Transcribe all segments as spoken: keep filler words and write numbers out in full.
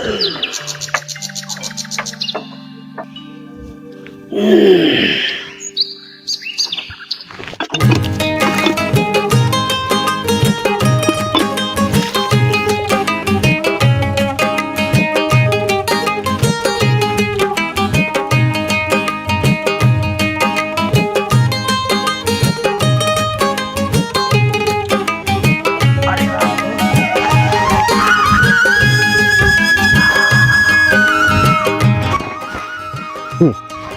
हम्म,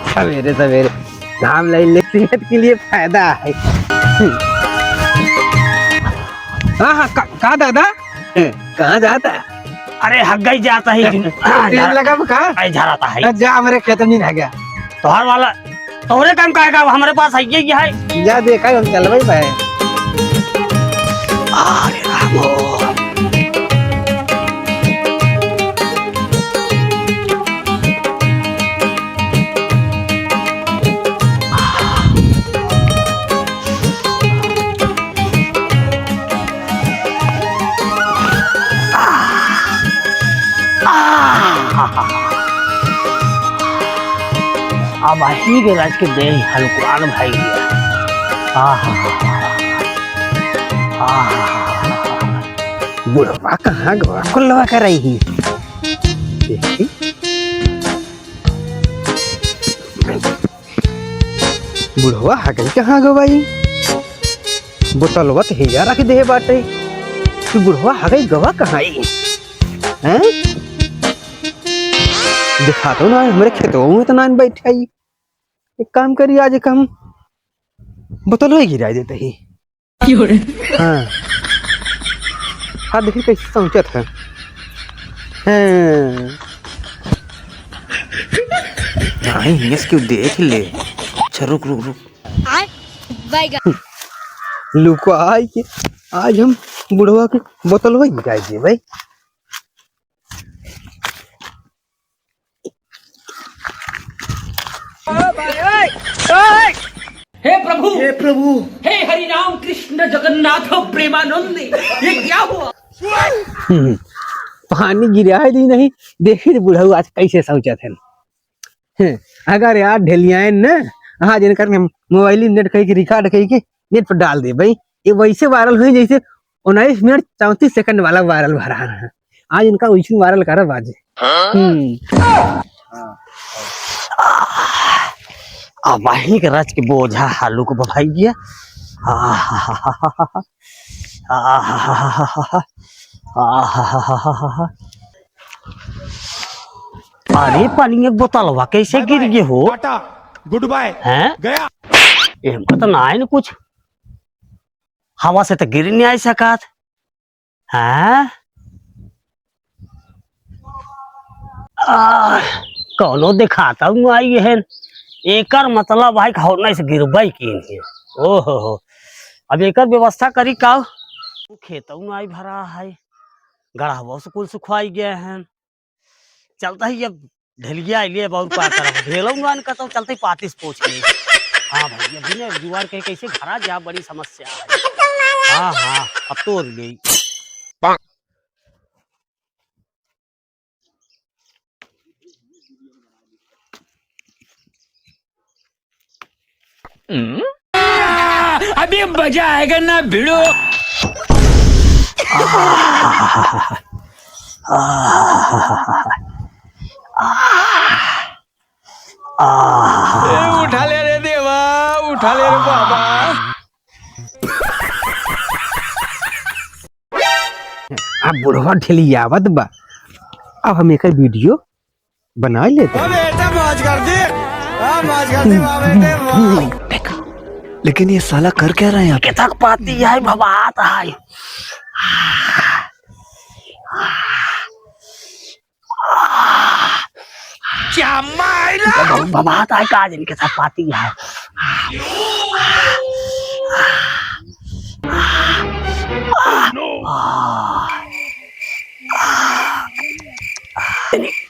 सवेरे सवेरे घाम लई ले सेहत के लिए फायदा है। हम्म। हाँ, हाँ, का, का दादा? कहाँ जाता? अरे, हग्गई जाता ही। तेल लगाब का? अरे, झराता है। जा, हमरे खेत में हग्गा। तोहार वाला तोहरे काम का है का? हमरे पास है, ये, ये है। जा देखा, हम चलबै भाई। अरे रामो। आह! आह! अब अबहीं के राज के देह हलुकान भई गया। आह! आह! बुढ़वा कहाँ गवा कुल्लवा करई ही? देखी। बुढ़वा हगई कहाँ गवाई? बोतलवा त हेजा रख दे बाटे। तू बुढ़वा हगई गवा कहाँ ई? हैं? दिखा तो ना, हमरे खेतवा में तो ना बैठा ई। एक काम करी, आज एक हम बोतलवा गिराई देते ही। हाँ। हाँ, देखी कैसे सोचत है। हाँ। नहीं, हियस क्यों देख ले। अच्छा, रुक, रुक, रुक। आय, बैगा। लुकाई के आज हम बुढ़वा के बोतलवा गिराई देबै। हे प्रभु, हे प्रभु। हे हरि राम कृष्ण जगन्नाथ प्रेमानंद, ये क्या हुआ? हम्म, पानी गिराए दी नहीं, देखी तो बुढ़ऊ आज कैसे सोचत हन। हम्म, अगर यार ढेलियाएन न, आज इनकर मोबाइल नेट कहीं के रिकॉर्ड कहीं के नेट पर डाल दे भाई, ये वैसे वायरल हुई जैसे उन्नीस मिनट चौंतीस सेकंड वाला वायरल भरा रहा है। आज इनका वैसे वायरल करब आज। हाँ? हम्म। अब वहीं के रच के बोझा हालू को बभाई गया। आहाहाहा। आहाहाहा। आहाहाहा। अरे, पानी एक बोतलवा कैसे गिर गए हो? Ta ta, goodbye. हैं? गया। इनको तो ना है न कुछ। हवा से तो गिर नहीं आई सकत। हाँ? आह, कौनो दिखाता हूँ आई है। एकर मतलब भाई, हौना से गिरबाई की नहीं। ओहो हो। अब एकर व्यवस्था करी का? खेतऊ में आई भरा है, गड़हवा से कुल सुखवाई गए हैं। चलता ही अब ढेलिया आइले, अब और का करब? ढेलऊ नान का तो चलते ही पाती से पहुँच गए। हाँ भाई, अभी ने जुआर के कैसे घरा जा, बड़ी समस्या है। हाँ, हाँ, अब तो हो गई। हम्म? अभी मजा आएगा ना भिड़ो। ए, उठा ले रे देवा, उठा ले रे बाबा। अब बुढ़वा ढेलियावत बा, अब हम एकर वीडियो बनाइ लेते हैं। अबे, एटा मौज कर दी। हाँ, मौज कर दी, वाह बेटे, वाह। लेकिन ये साला कर क्या रहा है यहाँ पे? केथक पाती है, भवात है। क्या मायला? भवात है, का जनी केथक पाती है।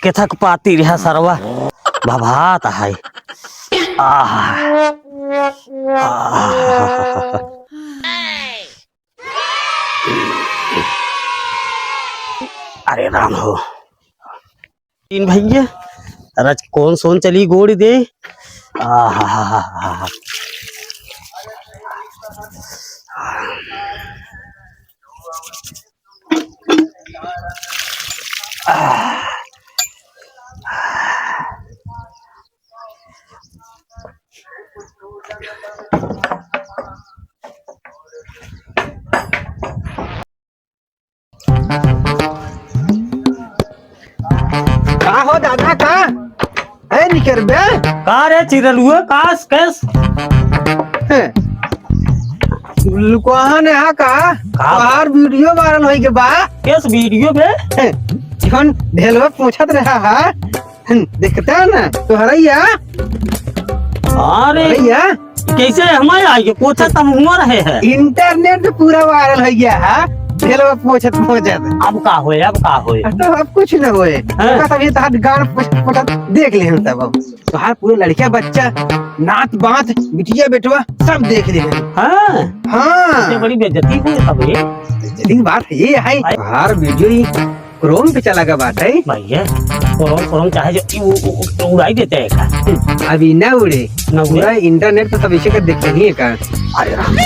केथक पाती रहा सरवा, भभात है। आह। आह। अरे राम हो। तीन भैया, अरे आज कौन सोन चली गोड़ी दे। आहा। का हो दादा, का? ए, निकर बे। का रे चिरलुआ, का केस? हैं। लुकवान है का? का? तोहार video viral होई के बा। केस video बे? हैं। जौन ढेलवा पोंछत रहा है। हम्म, देखता है ना, तोहरैया। अरे, भैया। कैसे हमारे आइए? पोछा तब हुआ रहे हैं। Internet पे पूरा viral हो गया है, ढेलवा पोछत पोछत। अब का होए, अब का होए? अब तो अब कुछ न होए। हाँ। बस अब ये तोहार गान पोछत पोछत देख ले हम सब। अब तोहार पूरे लड़किया बच्चा, नात बात, बिटिया बेटवा सब देख ले हम। हाँ। हाँ। इतनी बड़ी बेइज्जती हुई तब ये। बेइज्जती की बात ये है, भाई। तोहार video ही Chrome पे चला गया बात है। भैया, Chrome, Chrome चाहे जो, उ-, उ-, उ-, उड़ाई देते हैं का? अभी ना उड़े, ना उड़े? पूरा internet पे सब इसे का देखते ही है का? अरे राम।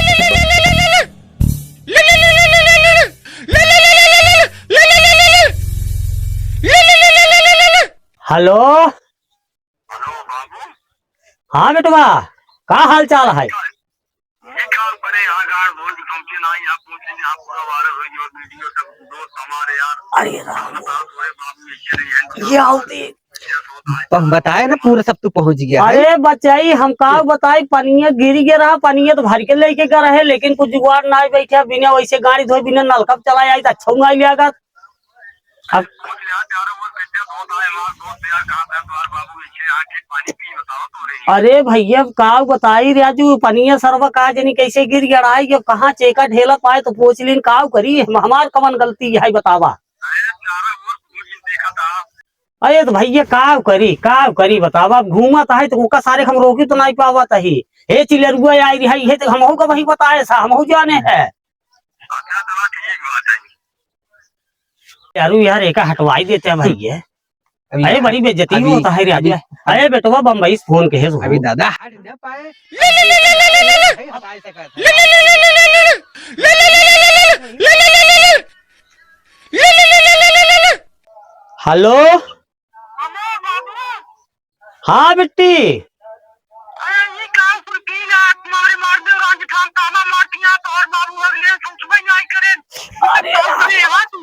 Hello। Hello बाबू। हाँ बेटवा, का हाल चाल है? ये का करे यहाँ गाड़ धोल समझे ना, यहाँ पहुँचे यहाँ पूरा viral हो गया video सब दोस्त हमारे यार। अरे राम। बताओ थोड़े बाबू ऐसे नहीं है। ये आओ दे। हम बताए ना पूरा सब तू पहुँच गया है। अरे बचाई, हम का बताई, पनिया गिर गया रहा, पनिया तो भर के लेके गया रहे, लेकिन कुछ जुगाड़ ना बैठा, बिना वैसे गाड़ी धोए, बिना नलका चला आई तो अच्छा ना लिया। अब अरे भैया, अब का बताई राजू, पनिया सरवा का जनी कैसे गिर गड़ाई, अब कहाँ चेका ढेला पाए तो पूछ लीन, का करी हम, हमार कवन गलती है बतावा। अरे तो भैया, का करी, का करी बतावा, अब घूमत है तो ओका सारे हम रोकी तो नहीं पावत है। हे चिलरुआ आई रही है, ये तो हमहू का वही बताए सा, हमहू जाने है। अच्छा, चलो, ठीक बात है। यारू यार, एका हटवाई देते हैं भाई, ये। अभी अरे, बड़ी बेइज्जती अभी, होता है रे अभी, आदमी। अरे, बेटवा, बम्बई से फोन के है, अभी दादा हट ना पाए। हेलो। हाँ बिट्टी। अरे, ये का कुल की ना, तुम्हारे मार दे, राज खान ताना मार दिया, तो और बाबू अगले सोचबे नहीं करे। अरे यार। अरे, हाँ तू।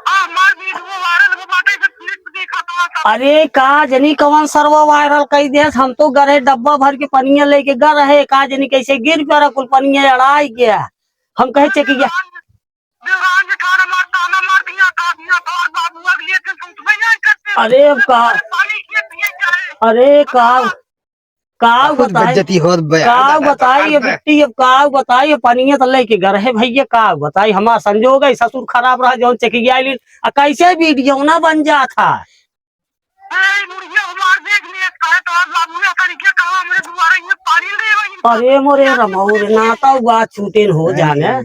हाँ, मार दी, वो viral हो बाटे, फिर पुलिस को देखा तो सब। अरे, का जनी कवन सरवा viral कई देस, हम तो गए रहे डब्बा भर के पनिया लेके गए रहे, का जनी कैसे गिर पड़ा, कुल पनिया अड़ाई गया। हम कहे चेकिया। देवराज जेठान हमार ताना मार दिया, का दिया, तोर बाबू अगले दिन तुम सुबह नहीं करते। अरे अब का, अरे पानी के पिए जाए। अरे का, का बहुत बताई, बेइज्जती होत बे, का दादा, बताई ये दादा। बिट्टी, अब का बताई, ये पनिया तो लेके घर है भैया, का बताई, हमार संजोग है, ससुर खराब रहा, जौन चेक गया लीन, आ कैसे video ना बन जा था। ए, मुर्गिया हमार देख लिए, कहे तो आज बाबू ने करी के कहा, हमरे दुआरे ये पानी ले आई। अरे मोरे रमौर, नाता बात छूटेन हो जाने।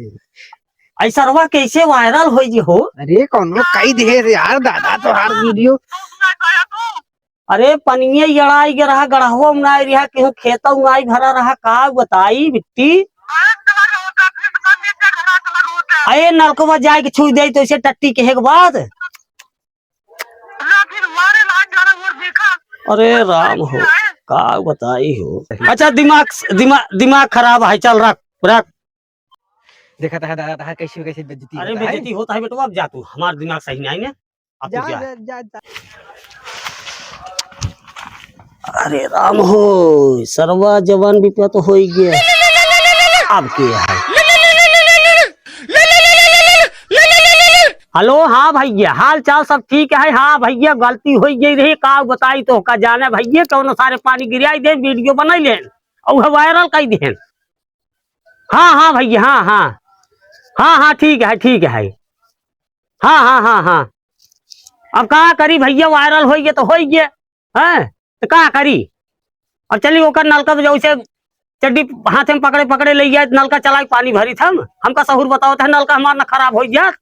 ऐ सरवा कैसे viral होई जी हो? अरे कौनो कई दे रे यार, दादा तोहार video। अरे पनिये अड़ाई गे रहा, गड़हवा में ना रहा, केहू खेतौ ना भरा रहा, का बताई बिट्टी? अरे नलकवा जाए के छुई दे तो इसे टट्टी के एक बाद। अरे राम हो, का बताई हो। अच्छा दिमाग, दिमाग, दिमाग खराब है, चल रख, रख। देखा था दादा, तहा कैसे, कैसे बेइज्जती अरे होता है। बेइज्जती होता है बेटवा, अब जा तू, हमार दिमाग सही नहीं है, अब तू जा, जा। जा, जा, जा। अरे राम हो, सरवा जवान विपत होई गया। अब के है? हेलो, हाँ भैया, हाल चाल सब ठीक है? हाँ भैया, गलती होई गई रही, का बताई तो का जाने भैया, कौनो सारे पानी गिराई दे, video बनाई लेन और viral कर देन। हाँ, हाँ भैया, हाँ, हाँ। हाँ, हाँ, ठीक है, ठीक है। हाँ, हाँ, हाँ, हाँ। अब का करी भैया, viral होई गया तो होई गया, हैं? तो का करी? अब चली ओकर नलका पे जैसे चड्डी हाथे में पकड़े, पकड़े ले जाए, नलका चलाई, पानी भरी थम। हमका सहूर बतावत है, नलका हमार ना खराब होई जात।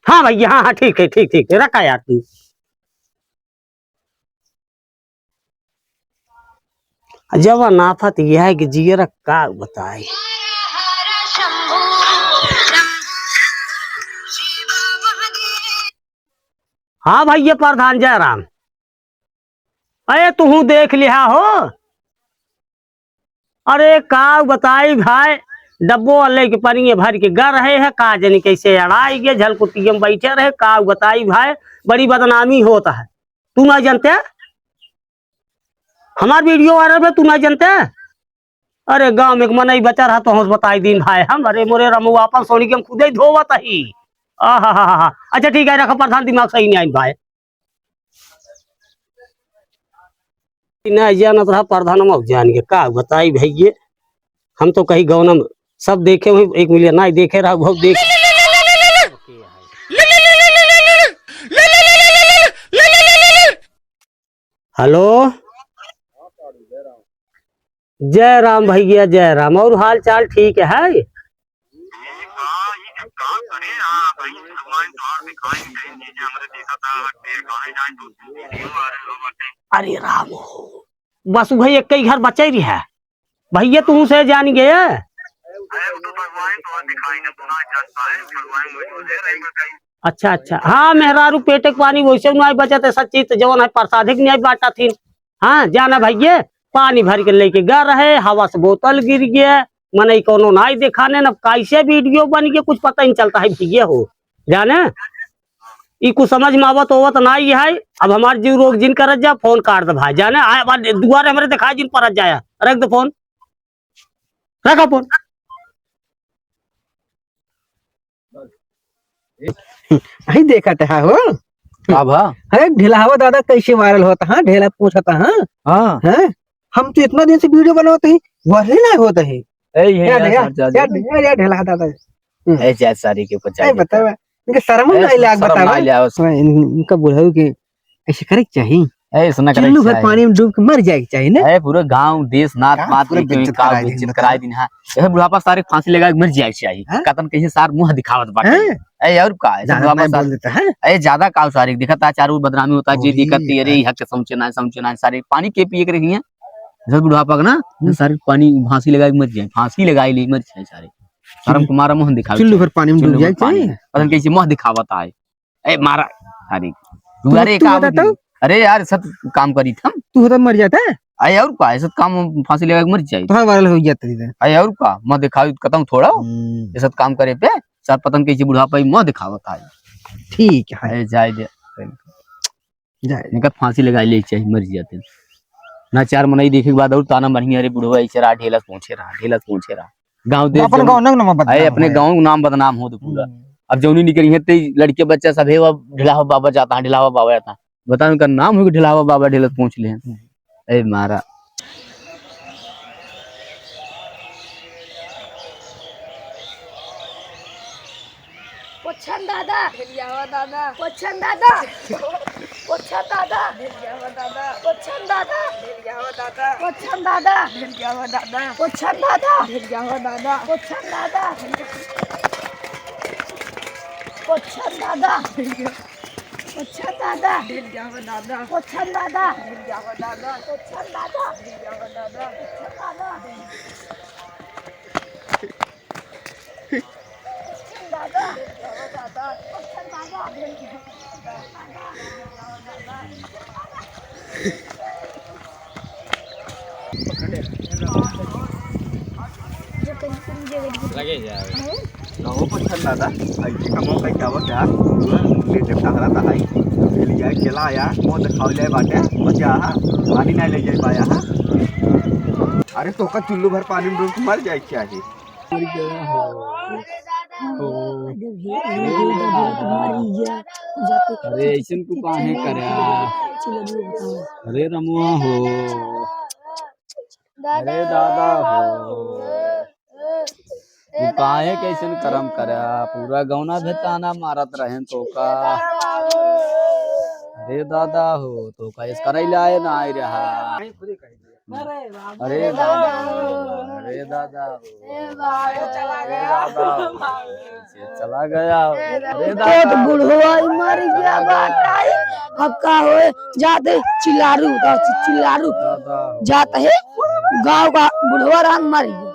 हाँ भइया, हाँ, हाँ, ठीक है, ठीक, ठीक है, रखा यार तू। जवन आफत यह है कि जियरा का बताई। हाँ भइया प्रधान जयराम, अरे तुहू देख लिहा हो। अरे का बताई भाई, डब्बो वाले के पनिये भर के गर रहे है, का जनी कैसे अड़ाई गए, झलकुटिया में बैठे रहे, का बताई भाई, बड़ी बदनामी होता है। तू नहीं जानते? हमार वीडियो वायरल में तू नहीं जानते? अरे गांव में एक मनई बचा रहा तो हम बताई दीन भाई हम, अरे मोरे रमुआ अपन सोनी के हम खुदे ही धोवत ही। आहा हा हा हा। अच्छा ठीक है, रखा प्रधान, दिमाग सही नहीं आई भाई। ना जानत रहा प्रधान, हम जान के का बताई भैये, हम तो कहीं गौनम सब देखे हुए, एक मिलियन नहीं देखे रहा, बहुत देख। हेलो, जय राम भैया, जय राम। और हाल चाल ठीक है? अरे राम हो, बस वही एक ही घर बचे रही है भैया, तू से जान गए। अच्छा अच्छा, हाँ, मेहरारू पेटे के पानी वैसे नहीं बचत है, सच्ची तो जवन है प्रसादे के नहीं बांटा थी। हाँ, जाना भैया, पानी भर के लेके गा रहे, हवा से बोतल गिर गया, मनई कोनो नाई देखाने, न कैसे वीडियो बन गया, कुछ पता ही नहीं चलता है भैया हो। जाने, ई कुछ समझ में आवत होवत नाई है। अब हमार जीव रोक जिन करत जा, फोन काट दे भाई। जाने, आए बाद दुआरे हमरे दिखाई जिन परत जाया, रख दे फोन, रखा फोन। अही देखत है हो। का भा? अरे ढेलावा दादा कैसे वायरल होता, हाँ, ढेला पूछता, हाँ। हाँ। हैं? हम तो इतना दिन से वीडियो बनावत ही, वायरल ही नहीं होता है। ए, ये यार, यार, यार, यार, यार, यार, ढेला दादा। हम्म। ए, जा सारी के ऊपर ए, जाए बता देता। बा, इनके शर्म ए, नहीं लाग, शर्म बता ना बा। ले आओ। हाँ, इन-, इनका बुढ़ऊ के ऐसे करे के चाही। ए, ऐसा ना करे चुल्लू के भर चाही। पानी में डूब के मर जाए के चाही ना। ए, पूरे गांव, देश, नात, गांव पात पूरा के बेइज्जत गांव कराए बेइज्जत दिन। कराए दिन, हाँ। यह बुढ़ापा सारे फांसी लगा के मर जाए के चाही। हाँ? कतन कहीं सार मुंह दिखावत बाटे। हाँ? ए, और का है? ज्यादा बुढ़ापा नहीं सार बोल देता है। ए, ज्यादा का सारे दिखत है, चारों ओर बदनामी होता है, जे वही दिखत है, अरे, है। यहाँ के समझे ना, समझे ना, सारे पानी के पिए के रही है। जब बुढ़ापा के ना, हम्म। सारे पानी फांसी लगा के मर जाए, फांसी लगा ले मर जाए सारे। शर्म चुल्लू, के मारा मुंह दिखावे चुल्लू चाहे। भर पानी में चुल्लू डूब भर जाए पानी। चाहे। पता नहीं कैसे मुंह दिखावत आए। ए, मारा, अरे, तू, तू अरे, तू का बता बोली? तो। अरे यार, सब काम करी थम। तू होता मर जाता है। अरे और का, ऐसा काम फांसी लगा के मर जाए। तो हर वायरल हो जाता है। अरे और का, मुंह दिखावे कतम थोड़ा। हम्म। ऐसा काम करे पे, सर पता नहीं कैसे बुढ़ापा ही मुंह दिखावत आए। ठीक है। अरे जाए दे। जाए। इनका फांसी लगा ले चाहे मर जाते। ना चार मनई देखे के बाद और ताना मरिया, "अरे बुढ़वा ऐसे रहा, ढेलस पहुंचे रहा, ढेलस पहुंचे रहा।" गांव देश अपन जौन-, गांव नाम बदनाम अरे अपने होए। गांव के नाम बदनाम हो तो पूरा। हम्म। अब जौनी निकली है ते लड़के बच्चा सभे अब ढिलावा बाबा जाता है, ढिलावा बाबा जाता है। बता उनका नाम हो कि ढिलावा बाबा ढेलस पहुंच ले हैं। हम्म। ए मारा। पोछन दादा। ढेलियावा दादा। पोछन दादा। पोछन दादा। ढेलियावा दादा। पोछन दादा। ढेलियावा दादा। पोछन दादा। ढेलियावा दादा। पोछन दादा। ढेलियावा दादा। पोछन दादा। पोछन दादा। पोछन दादा। ढेलियावा दादा। पोछन दादा। ढेलियावा दादा। पोछन दादा। ढेलियावा दादा। पोछन दादा। लगे जाए। कहो पोछन दादा, ऐसे कमाओ कहीं जावत यार, लेटे टहरा ता है, ले जाए केला आया, मुंह दिखाओ जाए बाटे, बचा हा, पानी नहीं ले जाए पाया हा। अरे तोका चुल्लू भर पानी में डूब के मर जाए के चाही। अरे, ऐसन तू काहे करया? अरे, रमुआ हो। अरे, दादा हो। तू काहे कैसन करम करया? पूरा गौना भे ताना मारत रहेन तोका। अरे, दादा हो, तोका इस करैला आए ना आए रहा। अरे दादा, अरे दादा, ए भाई, चला गया। चला गया। अरे तो दादा। बुढ़वा ही मर गया बाटा है। अब का होए? जाते चिल्लारू, तो चिल्लारू। दादा। जात है, गाँव का बुढ़वा राम मर गया।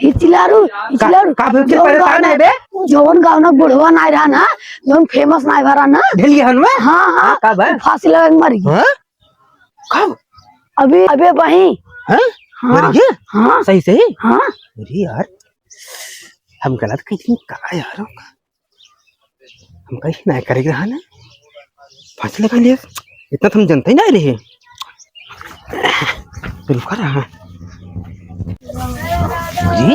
ई चिल्लारू, ई का, चिल्लारू। का भइल? जौन परेशान गाना, है बे? जौन गाना बुढ़वा नाय रहा ना, जौन famous नाय भरा ना। ढेलिया हनुआ? हाँ, हाँ। हाँ, का बा? फांसी लगा के मर गई। हाँ? कब? अभी, अबे वहीं। हाँ? हाँ। मर गया? हाँ। सही, सही? हाँ। अरे यार, हम गलत कह दिए का यार? हम कहीं ना करे के रहा ना, फांसी लगा लिया। इतना तो हम जनते ही ना रहे। रुका रहा। अरे?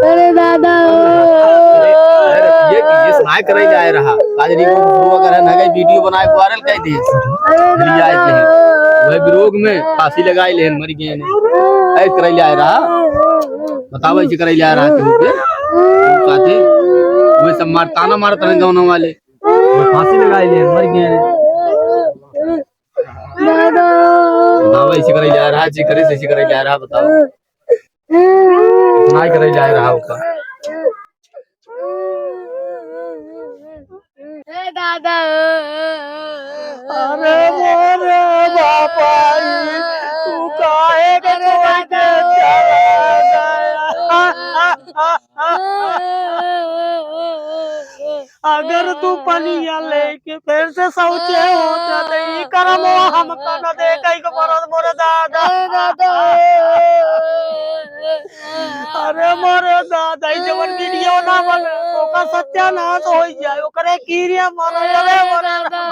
अरे दादा। अरे, ये, ये सुनाई करे जाए रहा। आज नहीं को वो अगर है ना, video बनाए, viral कर दे। अरे ले आए थे। वह विरोध में फांसी लगाई लेहन, मर गए ने। ऐ करे ले आए रहा। बताओ, ऐसे करे ले आए रहा क्यों के? साथे। वह सब मार, ताना मारत रहे गाँव वाले। वह फांसी लगाई लेहन, मर गए ने। दादा। बताओ, ऐसे करे ले आए रहा, ऐसे करे, ऐसे करे ले आए रहा, बताओ। सुनाई करे ले आए रहा होगा। ए दादा। अरे मोरे बापाई, तू काहे के अरे छोड़ के दादा। चला गया? अगर तू पनिया लेके फिर से शौचे होता, तो ई करमवा हमका न देखे के पड़त, मोरे दादा। ए दादा। अरे मोरे दादा, ई जवन video ना बने, ओकर सत्यानाश होइ जाए, ओकरे कीड़े मरे, अरे मोरे दादा।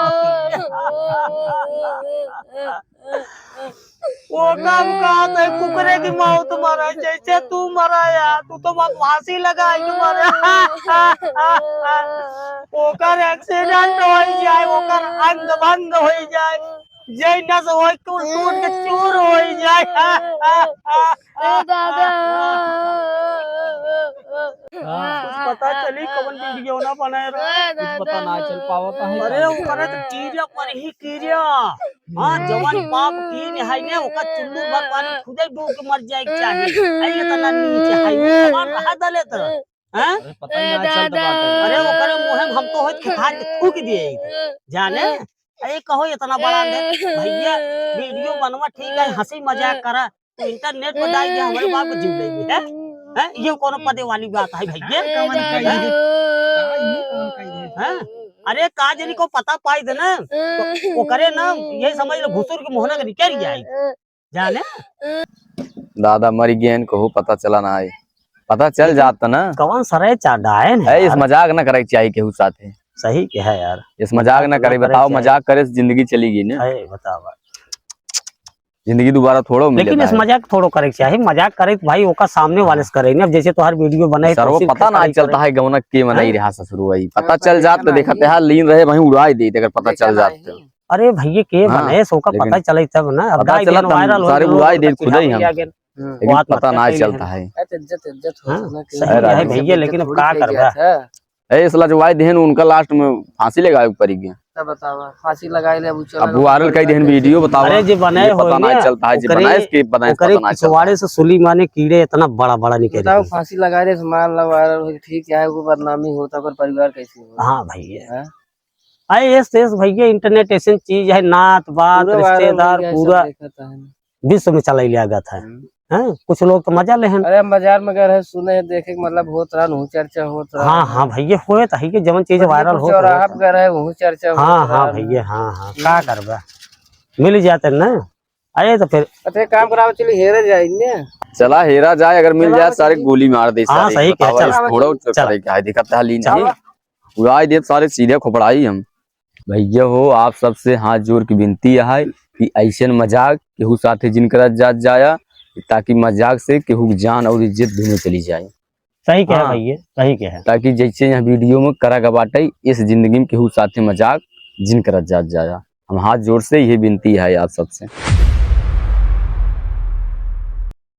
वो काम कहा था, कुकरे की मौत मरे, जैसे तू मरा यार, तू तो बस फांसी लगा के मरे। ओकर accident होइ जाए, ओकर अंग भंग होइ जाए, जय नस होइ, टूट टूट के चूर होइ जाए। ए दादा। हाँ, कुछ पता चली कवन video ना बने रहे। ए कुछ पता दादा। ना चल पावत है। अरे, ओकरे तो कीड़ा पर ही कीड़ा। हाँ, जवन पाप कीन है ने, ओकर चुल्लू भर पानी खुदे डूब के मर जाए के चाही। अरे, इतना नीच है, वो जवान कहाँ दले तो? हाँ? अरे, पता ही ना चलत बाटे। अरे, ओकरे मुँहे में हम तो होत खेखार के थूक दिए। जाने? अरे, कहो इतना बड़ा अंधे। भैया, video बनवा ठीक है, हंसी मजाक करा। तू internet पर डाल के हमरे बाप को जीव लेगी, हैं? हैं? ये कौनो पदे वाली बात है भैया? कवन कही है? का ये कवन कही है? हैं? अरे का जनी को पता पाई दे ना, तो ओकरे ना ये समझ लो घुसुर के मोहना के निकल जाए। जाने? दादा मर गए हैं, कहू पता चला ना है। पता चल लेकिन जात ना। कवन सरे चाडा है ना है, इस यार। मजाक ना करे के चाही केहू साथे। सही के है यार। इस मजाक ना करे, बताओ, मजाक करे से जिंदगी चली गई ना। है, बतावा। जिंदगी दोबारा थोड़ो मिले लेकिन इस भाई। मजाक थोड़ो करे के चाही, मजाक करे तो भाई ओका सामने वाले से करे ना। अब जैसे तोहार video बनाए सर, तो वो सिर्फ पता ना करे, चलता करे। है गौनक के मनाई हैं? रहा ससुर भाई, पता हाँ, चल जात तो देखते हैं, लीन रहे वहीं उड़ाई देत अगर पता चल जात तो। अरे भैया के हाँ, बनाए सो का लेकिन पता चले तब ना। अब पता डाई चला देन तब viral हो सारे गए, उड़ाई लोग देत खुद ही हम। आ गए। हम्म। लेकिन बात पता ना चलता है। इज्जत, इज्जत हो हाँ, ना कि सही है भैया, लेकिन अब का करबा? ए, इस लजवाई देहन उनका last में फांसी लगावे के पड़ी गया। तब बतावा, फांसी लगाए ले, अब उ चला अब viral कई देहन video, बतावा। अरे, जे बनाए ये पता ना चलता है, जे ओकरे, बनाए इसके बनाए ओकरे पता ना चलता पिछवाड़े है। से सुली माने कीड़े इतना बड़ा बड़ा निकल बताओ, गए। फांसी लगाए ले, मान लो viral हो, ठीक है, वो बदनामी होता, पर परिवार कैसे हो? हाँ भैया। हाँ? अरे, एस, एस भैया, internet ऐसन चीज है, नात, बात, पूरा viral हो रिश्तेदार, गया, सब पूरा देखता है। विश्व में चला लिया गया था। हम्म। हैं? कुछ लोग तो मजा लेहन। अरे, हम बाजार में गए रहे, सुने हैं, देखे के मतलब होत रहा, वहू चर्चा होत रहा। हाँ, हाँ, भैया, होए तो है कि जवन चीज मतलब viral कुछ हो, चौराहा होत पे गए रहे, वहू चर्चा होत हाँ, रहा। हाँ, भैया, हाँ, हाँ, का हम्म। करबा? मिल जाते ना। अरे, तो फिर अच्छा, एक काम कराओ, चलिए हेरा जाए ने। चला, हेरा जाए, अगर मिल चला, जाए, सारे चलिए। गोली मार दे, हाँ, सारे। सही कहा, बताओ, चला। इस घोड़ा उठ चला। करे का है, दिखता है, लीन चला। नहीं। उड़ाई देत सारे, सीधे खोपड़ाई हम। भैया हो, आप सबसे हाथ जोड़ के विनती है कि ऐसन मजाक केहू साथे जिन करत जात जाया। ताकि मजाक से केहू की जान और इज्जत दोनों चली जाए। सही कहे हाँ। भैया, सही कहे। ताकि जैसे यहाँ वीडियो में करा गवा बाटे, इस जिंदगी में केहू साथे मजाक जिन करत जात जाया। हम हाथ जोड़ से ये विनती है आप सबसे।